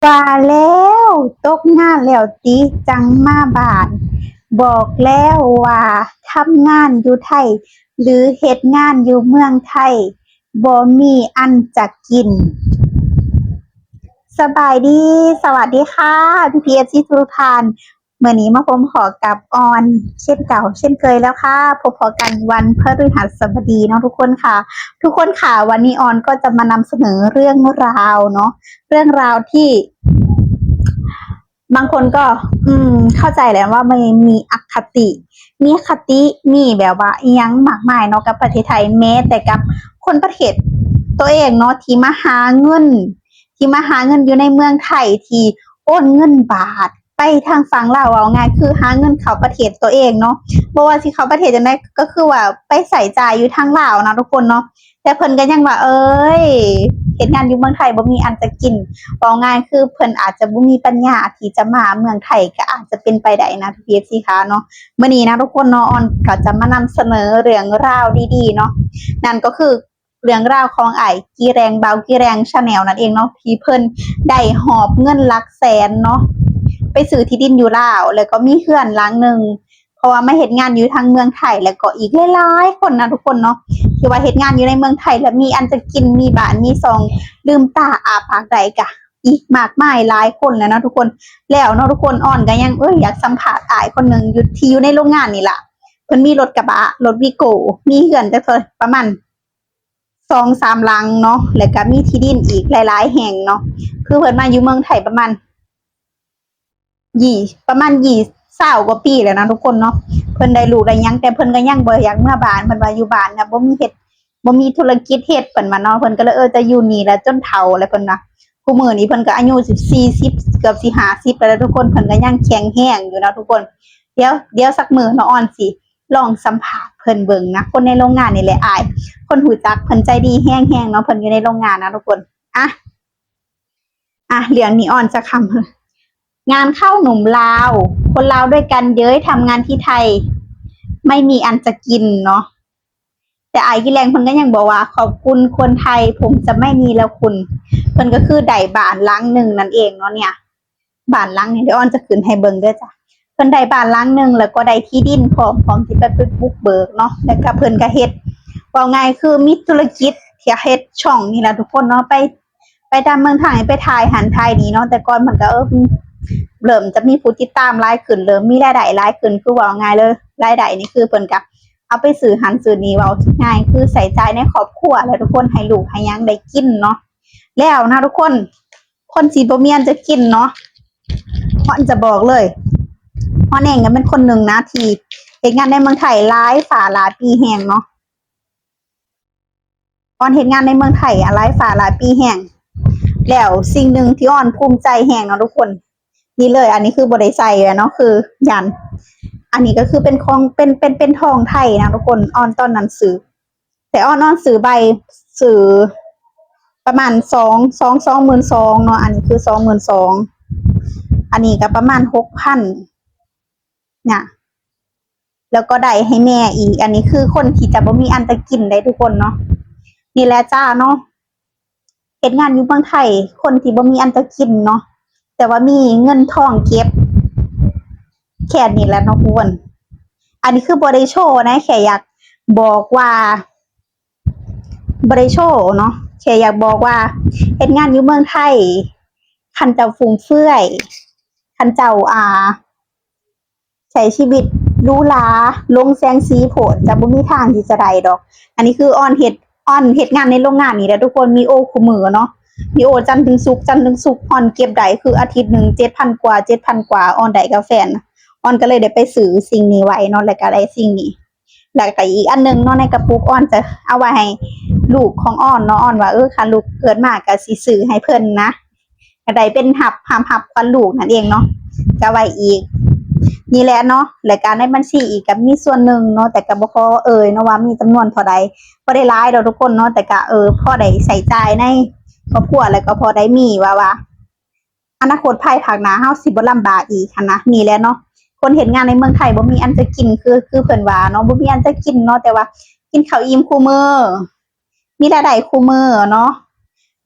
ວ່າແລ້ວ ຕົກງານແລ້ວຕິ ຈັ່ງມາບ້ານ. ບອກແລ້ວວ່າ ທຳງານຢູ່ໄທ ຫຼື ເຮັດງານຢູ່ເມືອງໄທ ບໍ່ມີອັນຈະກິນ. ສະບາຍດີ ສະຫວັດດີຄ່ະ ພີ່ໆ ເອັຟຊີ ທຸກທ່ານ. ມື້ນີ້ມາພົບພໍ້ກັບອອນເຊັ່ນເກົ່າເຊັ່ນເຄີຍແລ້ວຄ່ະ. ພົບພໍ້ກັນວັນພະฤຫັດສະບະດີເນາະທຸກຄົນຄ່ະ. ທຸກຄົນຄ່ະ ວັນນີ້ອອນກໍຈະມານຳສະເໜີເລື່ອງລາວເນາະ, ເລື່ອງລາວທີ່ບາງຄົນກໍ ອືມ ເຂົ້າໃຈແຫຼະວ່າມັນມີອະຄະຕິ ມີຄະຕິ ມີແບບວ່າອີ່ຫຍັງມາກມາຍເນາະກັບປະເທດໄທ, ແມ້ແຕ່ກັບຄົນປະເທດຕົວເອງເນາະ ທີ່ມາຫາເງິນ ທີ່ມາຫາເງິນຢູ່ໃນເມືອງໄທ ທີ່ໂອນເງິນບາດ ໄປທາງຝັ່ງລາວ ເວົ້າງ່າຍຄືຫາເງິນເຂົ້າປະເທດຕົວເອງເນາະ, ບໍ່ວ່າຊິເຂົ້າປະເທດຈັ່ງໃດ ກໍຄືວ່າໄປໃຊ້ຈ່າຍຢູ່ທາງລາວເນາະທຸກຄົນເນາະ. ແຕ່ເພິ່ນກໍຍັງວ່າ ເອີຍ ເຮັດງານຢູ່ເມືອງໄທບໍ່ມີອັນຈະກິນ, ເວົ້າງ່າຍຄືເພິ່ນອາດຈະບໍ່ມີປັນຍາທີ່ຈະມາເມືອງໄທ ກໍອາດຈະເປັນໄປໄດ້ນະ ພີ່ໆ ເອັຟຊີ ຄ່ະເນາະ. ມື້ນີ້ນະທຸກຄົນເນາະ ອອນກໍຈະມານຳສະເໜີເລື່ອງລາວດີໆເນາະ, ນັ້ນກໍຄື ເລື່ອງລາວຂອງອ້າຍກີແຣງ ບ່າວກີແຣງ Channel ນັ້ນເອງເນາະ ທີ່ເພິ່ນໄດ້ຫອບເງິນຫຼັກແສນເນາະ ໄປຊື້ທີ່ດິນຢູ່ລາວ ແລ້ວກໍມີເຮືອນຫຼັງໜຶ່ງ. ເພາະວ່າມາເຮັດງານຢູ່ທາງເມືອງໄທ ແລ້ວກໍອີກຫຼາຍໆຄົນນະທຸກຄົນເນາະ ທີ່ວ່າເຮັດງານຢູ່ໃນເມືອງໄທ ແລ້ວມີອັນຈະກິນ ມີບ້ານມີຊ່ອງ ລືມຕາອ້າປາກໄດ້ກະອີກມາກມາຍຫຼາຍຄົນແລ້ວເນາະທຸກຄົນ. ແລ້ວເນາະທຸກຄົນ ອອນກໍຍັງ ເອີຍ ຢາກສຳພາດອ້າຍຄົນໜຶ່ງຢູ່ ທີ່ຢູ່ໃນໂລງງານນີ້ລະ. ເພິ່ນມີລົດກະບະ ລົດວີໂກ້ ມີເຮືອນຈັກເທົ່າ ປະມານ ສອງສາມຫຼັງເນາະ ແລ້ວກະມີທີ່ດິນອີກຫຼາຍໆແຫ່ງເນາະ. ຄືເພິ່ນມາຢູ່ເມືອງໄທປະມານ ປະມານຊາວກວ່າປີແລ້ວນະທຸກຄົນເນາະ. ເພິ່ນໄດ້ລູກໄດ້ຫຍັງ ແຕ່ເພິ່ນກໍຍັງບໍ່ຢາກເມືອບ້ານ, ເພິ່ນວ່າຢູ່ບ້ານນະບໍ່ມີເຮັດ ບໍ່ມີທຸລະກິດເຮັດ ເພິ່ນວ່າເນາະ. ເພິ່ນກໍເລີຍ ເອີ ຈະຢູ່ນີ້ລະຈົນເຖົ້າແລ້ວ ເພິ່ນວ່າ. ຄູ່ມື້ນີ້ເພິ່ນກໍອາຍຸສິບສີ່ ສິບ ເກືອບຊິຫ້າສິບແລ້ວນະທຸກຄົນ, ເພິ່ນກໍຍັງແຂງແຮງຢູ່ເນາະທຸກຄົນ. ດຽວ ດຽວສັກມື້ເນາະ ອອນຊິ ລອງສຳພາດເພິ່ນເບິ່ງນະ, ຄົນໃນໂລງງານນີ້ແຫຼະ ອ້າຍ ຄົນຮູ້ຈັກ ເພິ່ນໃຈດີແຮງໆເນາະ, ເພິ່ນຢູ່ໃນໂລງງານນະທຸກຄົນ. ອ່ະ ອ່ະ ເລື່ອງນີ້ອອນຈະຄຳ ງານເຂົ້າໜຸ່ມລາວ ຄົນລາວດ້ວຍກັນເດີ້ ທຳງານທີ່ໄທ ໄມ່ມີອັນຈະກິນເນາະ. ແຕ່ອ້າຍກິແລງເພິ່ນກໍຍັງບອກວ່າ ຂອບคุณคนไทย ผมจะไม่เนรคุณ ເພິ່ນກໍຄືໄດ້ບ້ານຫຼັງໜຶ່ງນັ້ນເອງເນາະເນຍ. ບ້ານຫຼັງນີ້ ດຽວອອນຈະຂຶ້ນໃຫ້ເບິ່ງເດີ້ຈ້ະ. ເພິ່ນໄດ້ບ້ານຫຼັງໜຶ່ງ ແລ້ວກໍໄດ້ທີ່ດິນພ້ອມ ພ້ອມທີ່ຈະໄປ ໄປບຸກເບີກເນາະ. ແລ້ວກໍເພິ່ນກໍເຮັດ ເວົ້າງ່າຍຄືມີທຸລະກິດທີ່ເຮັດຊ່ອງນີ້ລະທຸກຄົນເນາະ. ໄປ ໄປຕາມເມືອງໄທ ໄປຖ່າຍຫັ້ນຖ່າຍນີ້ເນາະ. ແຕ່ກ່ອນເພິ່ນກໍ ເອີ ເລີ່ມຈະມີຜູ້ຕິດຕາມຫຼາຍຂຶ້ນ ເລີ່ມມີລາຍໄດ້ຫຼາຍຂຶ້ນ ຄືເວົ້າງ່າຍເລີຍ ລາຍໄດ້ນີ້ຄືເພິ່ນກໍເອົາໄປຊື້ຫັ້ນຊື້ນີ້ ເວົ້າງ່າຍຄືໃຊ້ຈ່າຍໃນຄອບຄົວແຫຼະທຸກຄົນ ໃຫ້ລູກໃຫ້ຫຍັງໄດ້ກິນເນາະ. ແລ້ວນະທຸກຄົນ ຄົນທີ່ບໍ່ມີອັນຈະກິນເນາະ ອອນຈະບອກເລີຍ ອອນເອງກໍເປັນຄົນໜຶ່ງນະທີ່ເຮັດງານໃນເມືອງໄທຫຼາຍຟ້າຫຼາຍປີແຮງເນາະ. ອອນເຮັດງານໃນເມືອງໄທອະຫຼາຍຟ້າຫຼາຍປີແຮງ. ແລ້ວສິ່ງໜຶ່ງທີ່ອອນພູມໃຈແຮງເນາະທຸກຄົນ ນີ້ເລີຍ ອັນນີ້ຄືບໍ່ໄດ້ໃສ່ເນາະ ຄືຢັນ ອັນນີ້ກໍຄືເປັນຂອງ ເປັນ ເປັນ ເປັນທອງໄທນະທຸກຄົນ. ອອນຕອນນັ້ນຊື້ ແຕ່ອອນ ອອນຊື້ໃບ ຊື້ປະມານສອງ ສອງ ສອງໝື່ນສອງເນາະ. ອັນນີ້ຄືສອງໝື່ນສອງ ອັນນີ້ກໍປະມານຫົກພັນນະ ແລ້ວກໍໄດ້ໃຫ້ແມ່ອີກ. ອັນນີ້ຄືຄົນທີ່ຈະບໍ່ມີອັນຈະກິນໄດ໋ທຸກຄົນເນາະ. ນີ້ແຫຼະຈ້າເນາະ ເຮັດງານຢູ່ເມືອງໄທ ຄົນທີ່ບໍ່ມີອັນຈະກິນເນາະ ແຕ່ວ່າມີເງິນທອງເກັບ ແຄ່ນີ້ແຫຼະເນາະທຸກຄົນ. ອັນນີ້ຄືບໍ່ໄດ້ໂຊນະ ແຄ່ຢາກບອກວ່າ ບໍ່ໄດ້ໂຊເນາະ ແຄ່ຢາກບອກວ່າເຮັດງານຢູ່ເມືອງໄທ ຄັນເຈົ້າຟຸມເຟືອຍ ຄັນເຈົ້າ ອ່າ ໃຊ້ຊີວິດຫຼູຫຼາ ຫຼົງແສງສີໂພດ ຈະບໍ່ມີທາງທີ່ຈະໄດ້ດອກ. ອັນນີ້ຄືອອນເຮັດ ອອນເຮັດງານໃນໂລງງານນີ້ແຫຼະທຸກຄົນ ມີໂອຄູ່ມື້ເນາະ ມີໂອຈັນເຖິງສຸກ ຈັນເຖິງສຸກ. ອອນເກັບໄດ້ຄືອາທິດໜຶ່ງເຈັດພັນກວ່າ ເຈັດພັນກວ່າ ອອນໄດ້ກັບແຟນ ອອນກໍເລີຍໄດ້ໄປຊື້ສິ່ງນີ້ໄວ້ເນາະ ແລ້ວກໍໄດ້ສິ່ງນີ້. ແລ້ວກໍອີກອັນໜຶ່ງເນາະ ໃນກະປຸກ ອອນຈະເອົາໄວ້ໃຫ້ລູກຂອງອອນເນາະ. ອອນວ່າ ເອີ ຄັນລູກເກີດມາກໍຊິຊື້ໃຫ້ເພິ່ນນະ ກໍໄດ້ເປັນຮັບ ຮັບ ຮັບຂວັນລູກນັ້ນເອງເນາະ ກໍໄວ້ອີກ ນີ້ແຫຼະເນາະ. ແລ້ວກໍໃນບັນຊີອີກກໍມີສ່ວນໜຶ່ງເນາະ ແຕ່ກໍບໍ່ຂໍເອີ່ຍເນາະວ່າມີຈຳນວນເທົ່າໃດ ບໍ່ໄດ້ຫຼາຍດອກທຸກຄົນເນາະ ແຕ່ກໍ ເອີ ພໍໄດ້ໃຊ້ຈ່າຍໃນຄອບຄົວ ແລ້ວກໍພໍໄດ້ມີວ່າ ວ່າ ອະນາຄົດພາຍພາກໜ້າເຮົາຊິບໍ່ລຳບາກອີກຫັ້ນນະ. ນີ້ແຫຼະເນາະ ຄົນເຮັດງານໃນເມືອງໄທບໍ່ມີອັນຈະກິນ ຄື ຄືເພິ່ນວ່າເນາະ ບໍ່ມີອັນຈະກິນເນາະ ແຕ່ວ່າກິນເຂົ້າອີ່ມຄູ່ມື້ ມີລາຍໄດ້ຄູ່ມື້ເນາະ.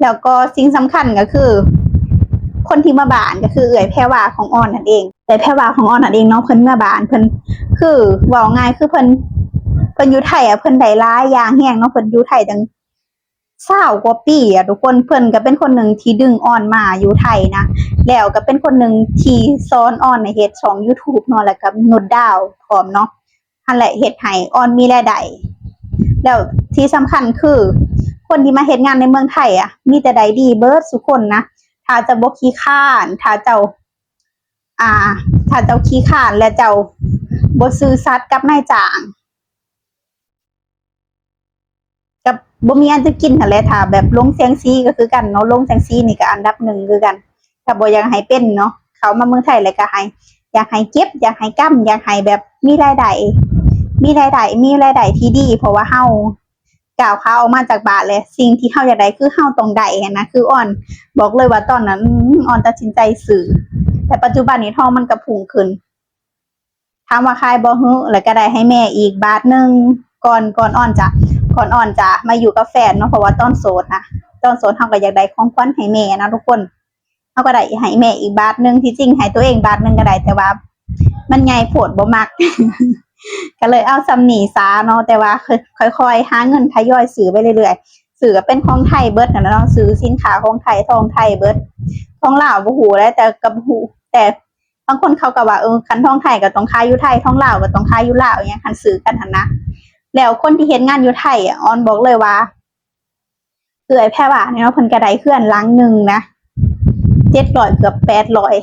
ແລ້ວກໍສິ່ງສຳຄັນກໍຄື ຄົນທີ່ເມືອບ້ານກໍຄືເອື້ອຍແພວາຂອງອອນນັ້ນເອງ ເອື້ອຍແພວາຂອງອອນນັ້ນເອງເນາະ ເພິ່ນເມືອບ້ານ ເພິ່ນ ຄືເວົ້າງ່າຍ ຄືເພິ່ນ ເພິ່ນຢູ່ໄທອະ ເພິ່ນໄດ້ຫຼາຍຢ່າງແຮງເນາະ ເພິ່ນຢູ່ໄທຕັ້ງຊາວກວ່າປີອະທຸກຄົນ ເພິ່ນກໍເປັນຄົນໜຶ່ງທີ່ດຶງອອນມາຢູ່ໄທນະ ແລ້ວກໍເປັນຄົນໜຶ່ງທີ່ສອນອອນໃຫ້ເຮັດຊ່ອງຢູທູບເນາະ ແລ້ວກໍນຸດດາວພ້ອມເນາະ ຫັ້ນແຫຼະເຮັດໃຫ້ອອນມີລາຍໄດ້ ແລ້ວທີ່ສຳຄັນຄື ຄົນທີ່ມາເຮັດງານໃນເມືອງໄທອະ ມີແຕ່ໄດ້ດີເບິດສູ່ຄົນນະ ຖ້າເຈົ້າບໍ່ຂີ້ຄ້ານ ຖ້າເຈົ້າ ອ່າ ຖ້າເຈົ້າຂີ້ຄ້ານ ແລະເຈົ້າບໍ່ຊື່ສັດກັບນາຍຈ້າງ ກັບບໍ່ມີອັນຈະກິນຫັ້ນແຫຼະ ຖ້າແບບລົງແສງສີກໍຄືກັນເນາະ ລົງແສງສີນີ້ກໍອັນດັບໜຶ່ງຄືກັນ ຖ້າບໍ່ຢາກໃຫ້ເປັນເນາະ ເຂົ້າມາເມືອງໄທແລ້ວກໍໃຫ້ ຢາກໃຫ້ເກັບ ຢາກໃຫ້ກຳ ຢາກໃຫ້ແບບມີລາຍໄດ້ ມີລາຍໄດ້ ມີລາຍໄດ້ທີ່ດີ ເພາະວ່າເຮົາ ກ້າວຂາອອກມາຈາກບ້ານແລ້ວ ສິ່ງທີ່ເຮົາຢາກໄດ້ຄືເຮົາຕ້ອງໄດ້ຫັ້ນນະ ຄືອອນບອກເລີຍວ່າຕອນນັ້ນ ອືມ ອອນຕັດສິນໃຈຊື້ ແຕ່ປັດຈຸບັນນີ້ທອງມັນກໍພຸ່ງຂຶ້ນ ຖາມວ່າຂາຍບໍ່? ຫຶ ແລ້ວກໍໄດ້ໃຫ້ແມ່ອີກບາດໜຶ່ງ ກ່ອນ ກ່ອນອອນຈະ ກ່ອນອອນຈະມາຢູ່ກັບແຟນເນາະ ເພາະວ່າຕອນໂສດນະ ຕອນໂສດເຮົາກໍຢາກໄດ້ຂອງຂວັນໃຫ້ແມ່ນະທຸກຄົນ ເຮົາກໍໄດ້ໃຫ້ແມ່ອີກບາດໜຶ່ງ ທີ່ຈິງໃຫ້ຕົວເອງບາດໜຶ່ງກໍໄດ້ ແຕ່ວ່າມັນໃຫຍ່ໂພດ ບໍ່ມັກ ກໍເລີຍເອົາສ່ຳນີ້ຊະເນາະ ແຕ່ວ່າຄ່ອຍໆຫາເງິນທະຍອຍຊື້ໄປເລື້ອຍໆ ຊື້ກໍເປັນຂອງໄທເບິດຫັ້ນນະເນາະ ຊື້ສິນຄ້າຂອງໄທ ທອງໄທເບິດ ທອງລາວບໍ່ຮູ້ແຫຼະ ແຕ່ກໍຮູ້ ແຕ່ບາງຄົນເຂົາກໍວ່າ ເອີ ຄັນທອງໄທກໍຕ້ອງຂາຍຢູ່ໄທ ທອງລາວກໍຕ້ອງຂາຍຢູ່ລາວ ອີຫຍັງ ຄັນຊື້ກັນຫັ້ນນະ ແລ້ວຄົນທີ່ເຮັດງານຢູ່ໄທອະ ອອນບອກເລີຍວ່າ ເອື້ອຍແພວານີ້ເນາະ ເພິ່ນກໍໄດ້ເຮືອນຫຼັງໜຶ່ງນະ ເຈັດຮ້ອຍ ເກືອບແປດຮ້ອຍ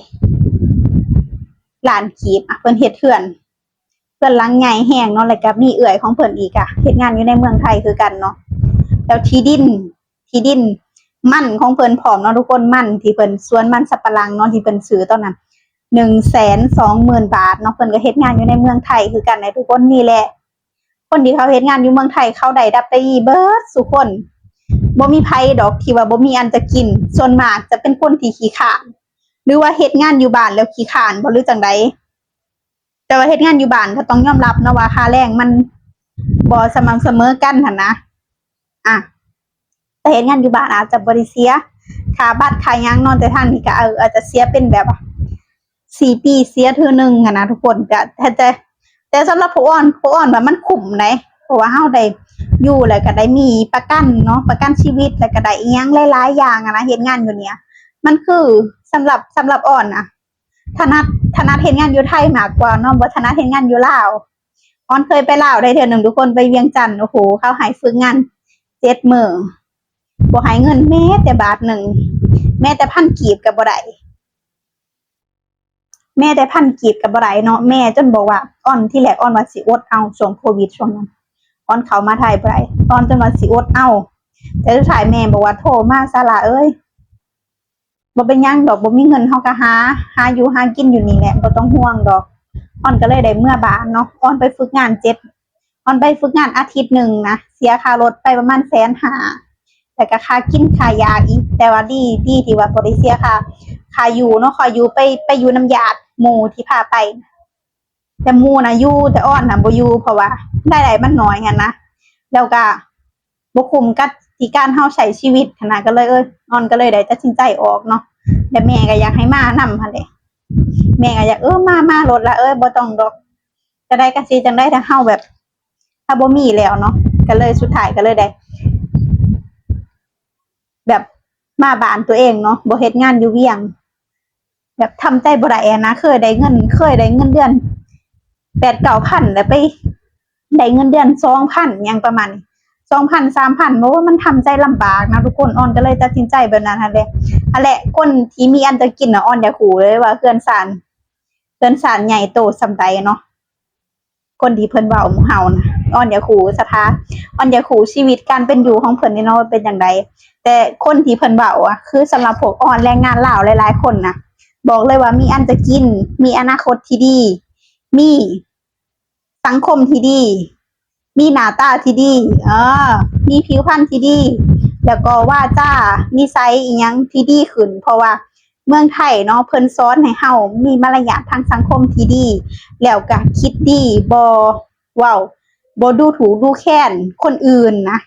ລ້ານກີບ ອະ ເພິ່ນເຮັດເຮືອນ ເຮືອນຫຼັງໃຫຍ່ແຮງເນາະ ແລ້ວກໍມີເອື້ອຍຂອງເພິ່ນອີກ ກະເຮັດງານຢູ່ໃນເມືອງໄທຄືກັນເນາະ ແລ້ວທີ່ດິນ ທີ່ດິນມັນຂອງເພິ່ນພ້ອມເນາະທຸກຄົນ ມັນທີ່ເພິ່ນ ສວນມັນສຳປະຫຼັງເນາະ ທີ່ເພິ່ນຊື້ຕອນນັ້ນ ໜຶ່ງແສນສອງໝື່ນບາດເນາະ ເພິ່ນກໍເຮັດງານຢູ່ໃນເມືອງໄທຄືກັນແຫຼະທຸກຄົນ ນີ້ແຫຼະ ຄົນທີ່ເຂົາເຮັດງານຢູ່ເມືອງໄທ ເຂົາໄດ້ຮັບໄດ້ດີເບິດສູ່ຄົນ ບໍ່ມີໃຜດອກທີ່ວ່າບໍ່ມີອັນຈະກິນ ສ່ວນມາກຈະເປັນຄົນທີ່ຂີ້ຄ້ານ ຫຼືວ່າເຮັດງານຢູ່ບ້ານແລ້ວຂີ້ຄ້ານບໍ ຫຼືຈັ່ງໃດ ແຕ່ວ່າເຮັດງານຢູ່ບ້ານກໍຕ້ອງຍອມຮັບເນາະວ່າຄ່າແຮງມັນບໍ່ສະໝ່ຳສະເໝີກັນຫັ້ນນະ ອາ ແຕ່ເຮັດງານຢູ່ບ້ານອາດຈະບໍ່ໄດ້ເສຍຄ່າບັດຄ່າຫຍັງເນາະ ແຕ່ທາງນີ້ກໍ ເອີ ອາດຈະເສຍເປັນແບບວ່າ ສີ່ປີເສຍເທື່ອໜຶ່ງຫັ້ນນະທຸກຄົນ ກະ ແຕ່ ແຕ່ ແຕ່ສຳລັບພວກອອນ ພວກອອນວ່າມັນຄຸ້ມໃດ ເພາະວ່າເຮົາໄດ້ຢູ່ ແລ້ວກະໄດ້ມີປະກັນເນາະ ປະກັນຊີວິດ ແລ້ວກະໄດ້ອີ່ຫຍັງຫຼາຍໆຢ່າງຫັ້ນນະ ເຮັດງານຢູ່ນີ້ ມັນຄືສຳລັບ ສຳລັບອອນນະ ຖະໜັດ ຖະໜັດເຮັດງານຢູ່ໄທມາກກວ່າເນາະ ບໍ່ຖະໜັດເຮັດງານຢູ່ລາວ ອອນເຄີຍໄປລາວໄດ້ເທື່ອໜຶ່ງທຸກຄົນ ໄປວຽງຈັນ ໂອ້ໂຫ ເຂົາໃຫ້ຝຶກງານເຈັດມື້ ບໍ່ໃຫ້ເງິນແມ້ແຕ່ບາດໜຶ່ງ ແມ້ແຕ່ພັນກີບກໍບໍ່ໄດ້ ແມ້ແຕ່ພັນກີບກໍບໍ່ໄດ້ເນາະ ແມ່ຈົນບອກວ່າ ອອນ ທີແລກອອນວ່າຊິອົດເອົາ ຊ່ວງໂຄວິດຊ່ວງນັ້ນ ອອນເຂົ້າມາໄທບໍ່ໄດ້ ອອນຈົນວ່າຊິອົດເອົາ ແຕ່ສຸດທ້າຍແມ່ບອກວ່າ ໂທມາຊາລາເອີຍ ບໍ່ເປັນຫຍັງດອກ ບໍ່ມີເງິນເຮົາກໍຫາ ຫາຢູ່ຫາກິນຢູ່ນີ້ແຫຼະ ບໍ່ຕ້ອງຫ່ວງດອກ ອອນກໍເລີຍໄດ້ເມືອບ້ານເນາະ ອອນໄປຝຶກງານເຈັດ ອອນໄປຝຶກງານອາທິດໜຶ່ງນະ ເສຍຄ່າລົດໄປປະມານແສນຫ້າ ແລ້ວກໍຄ່າກິນຄ່າຢາອີກ ແຕ່ວ່າດີ ດີທີ່ວ່າບໍ່ໄດ້ເສຍຄ່າ ຄ່າຢູ່ເນາະ ຄ່າຢູ່ໄປ ໄປຢູ່ນຳຍາດໝູ່ທີ່ພາໄປ ແຕ່ໝູ່ນະຢູ່ ແຕ່ອອນນະບໍ່ຢູ່ ເພາະວ່າລາຍໄດ້ມັນໜ້ອຍຫັ້ນນະ ແລ້ວກໍບໍ່ຄຸ້ມກັບທີ່ການເຮົາໃຊ້ຊີວິດຫັ້ນນະ ກໍເລີຍ ເອີ ອອນກໍເລີຍໄດ້ຕັດສິນໃຈອອກເນາະ ແລະແມ່ກໍຢາກໃຫ້ມານຳຫັ້ນແຫຼະ ແມ່ກໍຢາກ ເອີ ມາ ມາໂລດລະເອີຍ ບໍ່ຕ້ອງດອກ ຈະໄດ້ກະຊິຈັ່ງໃດ ຖ້າເຮົາແບບ ຖ້າບໍ່ມີແລ້ວເນາະ ກໍເລີຍ ສຸດທ້າຍກໍເລີຍໄດ້ ແບບມາບ້ານຕົວເອງເນາະ ບໍ່ເຮັດງານຢູ່ວຽງ ແບບທຳໃຈບໍ່ໄດ້ຫັ້ນນະ ເຄີຍໄດ້ເງິນ ເຄີຍໄດ້ເງິນເດືອນແປດເກົ້າພັນ ແລ້ວໄປໄດ້ເງິນເດືອນສອງພັນ ຫຍັງປະມານນີ້ ສອງພັນ ສາມພັນ ໂອ້ ມັນທຳໃຈລຳບາກນະທຸກຄົນ ອອນກໍເລີຍຕັດສິນໃຈແບບນັ້ນຫັ້ນແຫຼະ ຫັ້ນແຫຼະ ຄົນທີ່ມີອັນຈະກິນນະ ອອນຢາກຮູ້ເລີຍວ່າເຮືອນຊານ ເຮືອນຊານໃຫຍ່ໂຕສ່ຳໃດເນາະ ຄົນທີ່ເພິ່ນເວົ້າໝູ່ເຮົານະ ອອນຢາກຮູ້ສະຖາ ອອນຢາກຮູ້ຊີວິດການເປັນຢູ່ຂອງເພິ່ນນີ້ເນາະ ວ່າເປັນຈັ່ງໃດ ແຕ່ຄົນທີ່ເພິ່ນເວົ້າອະ ຄືສຳລັບພວກອອນແຮງງານລາວຫຼາຍໆຄົນນະ ບອກເລີຍວ່າມີອັນຈະກິນ ມີອະນາຄົດທີ່ດີ ມີສັງຄົມທີ່ດີ ມີໜ້າຕາທີ່ດີ ເອີ ມີຜິວພັນທີ່ດີ ແລ້ວກໍວາຈານິໄສອີ່ຫຍັງທີ່ດີຂຶ້ນ ເພາະວ່າ ເມືອງໄທເນາະ ເພິ່ນສອນໃຫ້ເຮົາມີມາລະຍາດທາງສັງຄົມທີ່ດີ ແລ້ວກະຄິດດີ ບໍ່ເວົ້າ ບໍ່ດູຖູກດູແຄນຄົນອື່ນນະ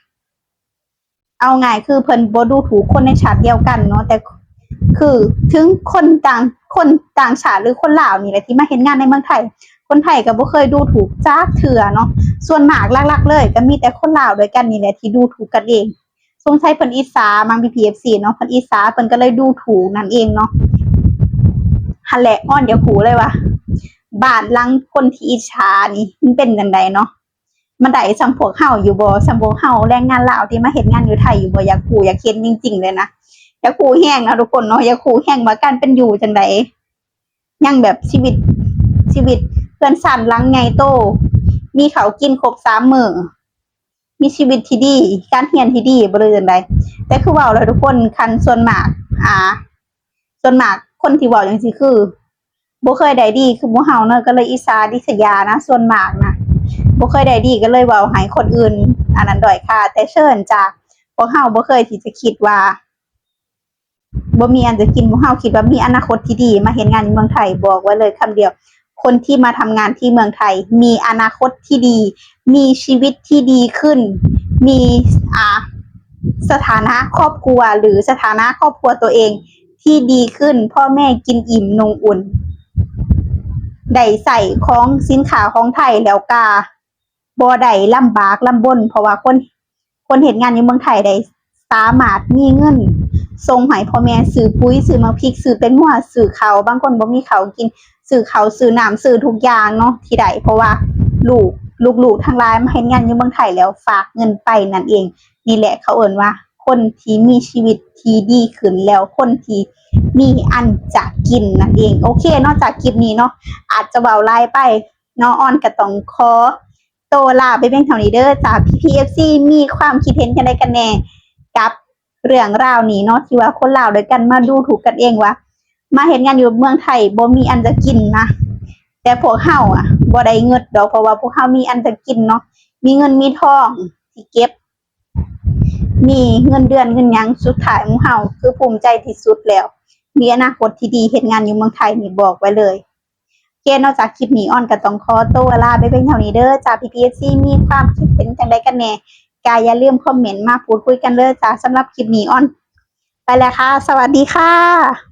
ເອົາງ່າຍຄືເພິ່ນບໍ່ດູຖູກຄົນໃນຊາດດຽວກັນເນາະ ແຕ່ ຄືເຖິງຄົນຕ່າງ ຄົນຕ່າງຊາດ ຫຼື ຄົນລາວນີ້ແຫຼະທີ່ມາເຮັດງານໃນເມືອງໄທ, ຄົນໄທກໍບໍ່ເຄີຍດູຖູກຈັກເທື່ອເນາະ. ສ່ວນມາກຫຼັກໆເລີຍກໍມີແຕ່ຄົນລາວດ້ວຍກັນນີ້ແຫຼະທີ່ດູຖູກກັນເອງ. ສົງໄສເພິ່ນອິດສາມັງ ພີ່ໆເອັຟຊີເນາະ, ເພິ່ນອິດສາ ເພິ່ນກໍເລີຍດູຖູກນັ້ນເອງເນາະ. ຫັ້ນແຫຼະ ອອນຢາກຮູ້ເລີຍວ່າ ບ້ານຫຼັງຄົນທີ່ອິດສານີ້ມັນເປັນຈັ່ງໃດເນາະ? ມັນໄດ້ສ່ຳພວກເຮົາຢູ່ບໍ່? ສ່ຳພວກເຮົາແຮງງານລາວທີ່ມາເຮັດງານຢູ່ໄທຢູ່ບໍ່? ຢາກຮູ້ ຢາກເຫັນຈິງໆເລີຍນະ, ຢາກຮູ້ແຮງເນາະທຸກຄົນເນາະ, ຢາກຮູ້ແຮງວ່າການເປັນຢູ່ຈັ່ງໃດ? ຍັງແບບຊີວິດ ຊີວິດເຮືອນຊານຫຼັງໃຫຍ່ໂຕ, ມີເຂົ້າກິນຄົບສາມມື້, ມີຊີວິດທີ່ດີ, ການຮຽນທີ່ດີບໍ່ ຫຼືຈັ່ງໃດ? ແຕ່ຄືເວົ້າແລ້ວທຸກຄົນ, ຄັນສ່ວນມາກ ອ່າ ສ່ວນມາກຄົນທີ່ເວົ້າຈັ່ງຊີ້ຄືບໍ່ເຄີຍໄດ້ດີຄືໝູ່ເຮົາເນາະ, ກໍເລີຍອິດສາລິສຍານະ. ສ່ວນມາກນະ ບໍ່ເຄີຍໄດ້ດີ ກໍເລີຍເວົ້າໃຫ້ຄົນອື່ນອັນນັ້ນດ້ອຍຄ່າ. ແຕ່ເຊີນຈ້າ, ພວກເຮົາບໍ່ເຄີຍທີ່ຈະຄິດວ່າ ບໍ່ມີອັນຈະກິນ, ພວກເຮົາຄິດວ່າມີອະນາຄົດທີ່ດີ. ມາເຮັດງານຢູ່ເມືອງໄທ ບອກໄວ້ເລີຍຄຳດຽວ, ຄົນທີ່ມາທຳງານທີ່ເມືອງໄທມີອະນາຄົດທີ່ດີ, ມີຊີວິດທີ່ດີຂຶ້ນ, ມີ ອ່າ ສະຖານະຄອບຄົວ ຫຼື ສະຖານະຄອບຄົວຕົວເອງທີ່ດີຂຶ້ນ, ພໍ່ແມ່ກິນອີ່ມນຸ່ງອຸ່ນ, ໄດ້ໃຊ້ຂອງສິນຄ້າຂອງໄທ ແລ້ວກະບໍ່ໄດ້ລຳບາກລຳບົນ, ເພາະວ່າຄົນ ຄົນເຮັດງານຢູ່ເມືອງໄທໄດ້ສາມາດມີເງິນສົ່ງໃຫ້ພໍ່ແມ່ຊື້ປຸ໋ຍ, ຊື້ໝາກພິກ, ຊື້ແຕງໂມ, ຊື້ເຂົ້າ, ບາງຄົນບໍ່ມີເຂົ້າກິນ, ຊື້ເຂົ້າ, ຊື້ນ້ຳ, ຊື້ທຸກຢ່າງເນາະທີ່ໄດ້, ເພາະວ່າລູກ ລູກໆທັງຫຼາຍມາເຮັດງານຢູ່ເມືອງໄທແລ້ວຝາກເງິນໄປນັ້ນເອງ. ນີ້ແຫຼະເຂົາເອີ້ນວ່າຄົນທີ່ມີຊີວິດທີ່ດີຂຶ້ນ ແລ້ວຄົນທີ່ມີອັນຈະກິນນັ້ນເອງ. ໂອເຄເນາະ, ຈາກຄລິບນີ້ເນາະ ອາດຈະເວົ້າຫຼາຍໄປເນາະ, ອອນກໍຕ້ອງຂໍ ໂຕລາໄປພຽງເທົ່ານີ້ເດີຈ້າ. ພີ່ໆເອັຟຊີ ມີຄວາມຄິດເຫັນຈັ່ງໃດກັນແດ່ກັບເລື່ອງລາວນີ້ເນາະ ທີ່ວ່າຄົນລາວດ້ວຍກັນມາດູຖູກກັນເອງວ່າ ມາເຮັດງານຢູ່ເມືອງໄທບໍ່ມີອັນຈະກິນນະ, ແຕ່ພວກເຮົາອະບໍ່ໄດ້ເງິດດອກ ເພາະວ່າພວກເຮົາມີອັນຈະກິນເນາະ, ມີເງິນມີທອງທີ່ເກັບ, ມີເງິນເດືອນເງິນຫຍັງ, ສຸດທ້າຍໝູ່ເຮົາຄືພູມໃຈທີ່ສຸດແລ້ວ, ມີອະນາຄົດທີ່ດີ. ເຮັດງານຢູ່ເມືອງໄທນີ້ບອກໄວ້ເລີຍ. ໂອເຄເນາະ, ຈາກຄລິບນີ້ ອອນກໍຕ້ອງຂໍໂຕລາໄປພຽງເທົ່ານີ້ເດີຈ້າ. ພີ່ໆເອັຟຊີ ມີຄວາມຄິດເຫັນຈັ່ງໃດກັນແດ່ ກໍຢ່າລືມຄອມເມັນມາພູດຄຸຍກັນເດີຈ້າ. ສຳລັບຄລິບນີ້ ອອນໄປແລ້ວຄ່ະ, ສະຫວັດດີຄ່ະ.